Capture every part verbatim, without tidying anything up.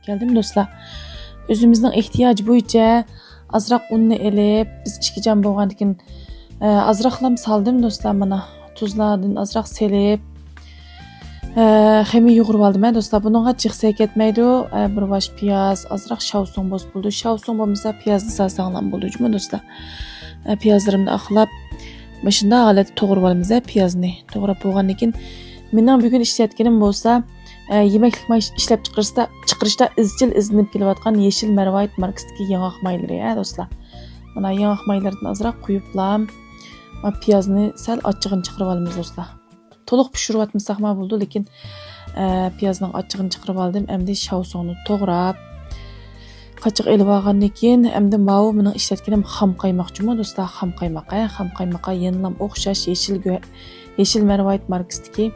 كەلدىم دوستلار. ئۆزىمىزنىڭ ئېھتىياجى بويىچە ئازراق ئۇننى ئېلىپ، بىز ئىككى جان بولغاندىكىن، ئە، ئازراقلام سالدىم دوستلار. مانا تۇزلاردىن ئازراق سېلىپ، ئە، خېمىر يۇغۇرۇپ ئالدىم، ھە، دوستلار. بۇنىڭغا جىق سەي كەتمەيدۇ. ئە، بىر ۋاش پىياز، ئازراق شاۋسۇڭ بولسا بولىدۇ. شاۋسۇڭ بولمىسا پىيازنى سالساڭلام بولىدۇ جۇمۇ دوستلار. ئە، پىيازلىرىمنى ئاقلاپ، مۇشۇنداق ھالەتتە توغرىۋالىمىز، ھە، پىيازنى. توغراپ بولغاندىن كېيىن، مېنىڭ بۈگۈن ئىشلەتكىنىم بولسا، ئە، يېمەكلىك ماي ئىشلەپ چىقىرىشتا، چىقىرىشتا ئىزچىل ئىزدىنىپ كېلىۋاتقان يېشىل مەرۋايىت ماركىسىدىكى ياڭاق مايلىرى، ھە، دوستلار. مانا ياڭاق مايلىرىدىن ئازراق قۇيۇپلا، ما پىيازنى سەل ئاچچىقىنى چىقىرىۋالىمىز، دوستلار. تولۇق پىشۇرۇۋاتمىساقمۇ بولىدۇ، لېكىن، ئە، پىيازنىڭ ئاچچىقىنى چىقىرىۋالدىم. ئەمدى شاۋسۇڭنى توغراپ، قاچىغا ئېلىۋالغاندىن كېيىن، ئەمدى ماۋۇ مېنىڭ ئىشلەتكىنىم خام قايماق جۇمۇ دوستلار، خام قايماق، ھە، خام قايماققا يەنىلام ئوخشاش يېشىل گۆ-، يېشىل مەرۋايىت ماركىسىدىكى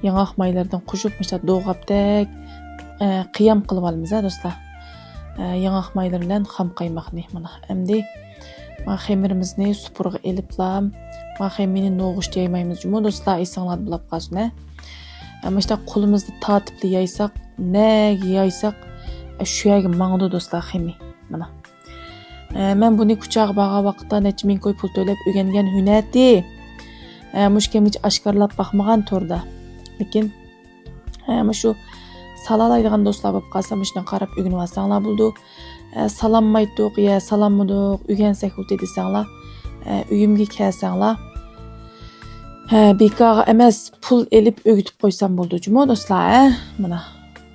ياڭاق مايلىرىدىن قوشۇپ، مۇشۇنداق دوغاپتەك، ئە، قىيام قىلىۋالىمىز، ھە، دوستلار. ئە، ياڭاق مايلىرى بىلەن خام قايماقنى. مانا، ئەمدى ما خېمىرىمىزنى سۇپۇرغا ئېلىپلا، ما خېمىرنى نوغۇچ يايمايمىز جۇمۇ دوستلار، ئېسىڭلاردا بولاپ قالسۇن، ھە. ئە، مۇشۇنداق قولىمىزدا تارتىپلا يايساق، نەگە يايساق، ئە، شۇ يەرگە ماڭىدۇ دوستلار خېمىر. مانا. ئە، مەن بۇنى كۇچاغا بارغان ۋاقىتتا نەچچە مىڭ كوي پۇل تۆلەپ ئۆگەنگەن ھۈنەرتى. ئە، مۇشۇ كەمگىچە ئاشكارىلاپ باقمىغان توردا. لېكىن، ئە، مۇشۇ سالالايدىغان دوستلار بولۇپ قالسا، مۇشۇنى قاراپ ئۆگىنىۋالساڭلار بولىدۇ. ئە، سالانمايتتۇق، يا سالانمىدۇق، ئۆگەنسەك بولدى دېسەڭلار، ئە، ئۆيۈمگە كەلسەڭلار. ھە، بىكارغا ئەمەس، پۇل ئېلىپ ئۆگىتىپ قويسام بولىدۇ جۇمۇ دوستلار، ھە؟ مانا.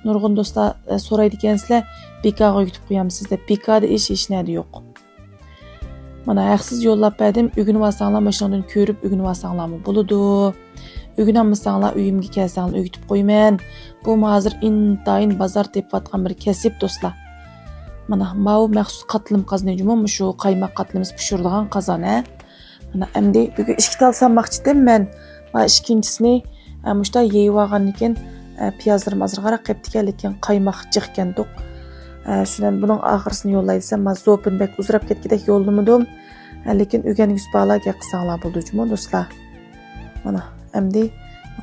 نۇرغۇن دوستلار، ئە، سورايدىكەنسىلەر، بىكارغا ئۆگىتىپ قويامسىز دەپ. بىكاردا ئىش ھېچ نەدە يوق. مانا، ھەقسىز يوللاپ بەردىم، ئۆگىنىۋالساڭلار، مۇشۇنىڭدىن كۆرۈپ ئۆگىنىۋالساڭلارمۇ بولىدۇ. ئۆگىنەلمىسەڭلار، ئۆيۈمگە كەلسەڭلار ئۆگىتىپ قويىمەن. بۇمۇ ھازىر ئىنتايىن بازار تېپىۋاتقان بىر كەسىپ، دوستلار. مانا، ماۋۇ مەخسۇس قاتلىم قازىنى جۇمۇ، مۇشۇ قايماق قاتلىمىسى پىشۇرىدىغان قازان، ھە. مانا، ئەمدى بۈگۈن ئىككى تال سالماقچىدىم مەن. ۋە ئىككىنچىسىنى، ئە، مۇشۇنداق يېيىۋالغاندىن كېيىن، ئە، پىيازلىرىم ئازراقراق قېپتىكەن، لېكىن قايماق جىقكەندۇق. ئە، شۇنىڭ بۇنىڭ ئاخىرسىنى يوللاي دېسەم، ما زوپىنى بەك ئۇزىراپ كەتكۈدەك يوللىمىدىم. ئە، لېكىن ئۆگەنگۈسى بارلار گەپ قىلساڭلار بولىدۇ جۇمۇ دوستلار. مانا، ئەمدى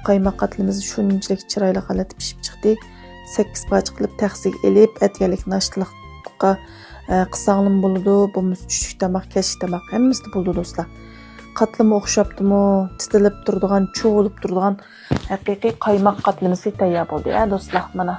قايماق قاتلىمىز شۇنچىلىك چىرايلىق ھالەتتە پىشىپ چىقتى. سەككىز پارچە قىلىپ تەخسىگە ئېلىپ، ئەتىگەنلىك ناشتىلىققا، ئە، قىلساڭلىمۇ بولىدۇ، بولمىسا چۈشلۈك تاماق، كەچلىك تاماق، ھەممىسىدە بولىدۇ دوستلار. قاتلىمى ئوخشاپتىمۇ، تىتىلىپ تۇرىدىغان، چۇۋۇلۇپ تۇرىدىغان ھەقىقىي قايماق قاتلىمىسى تەييار بولدى، ھە دوستلار، مانا.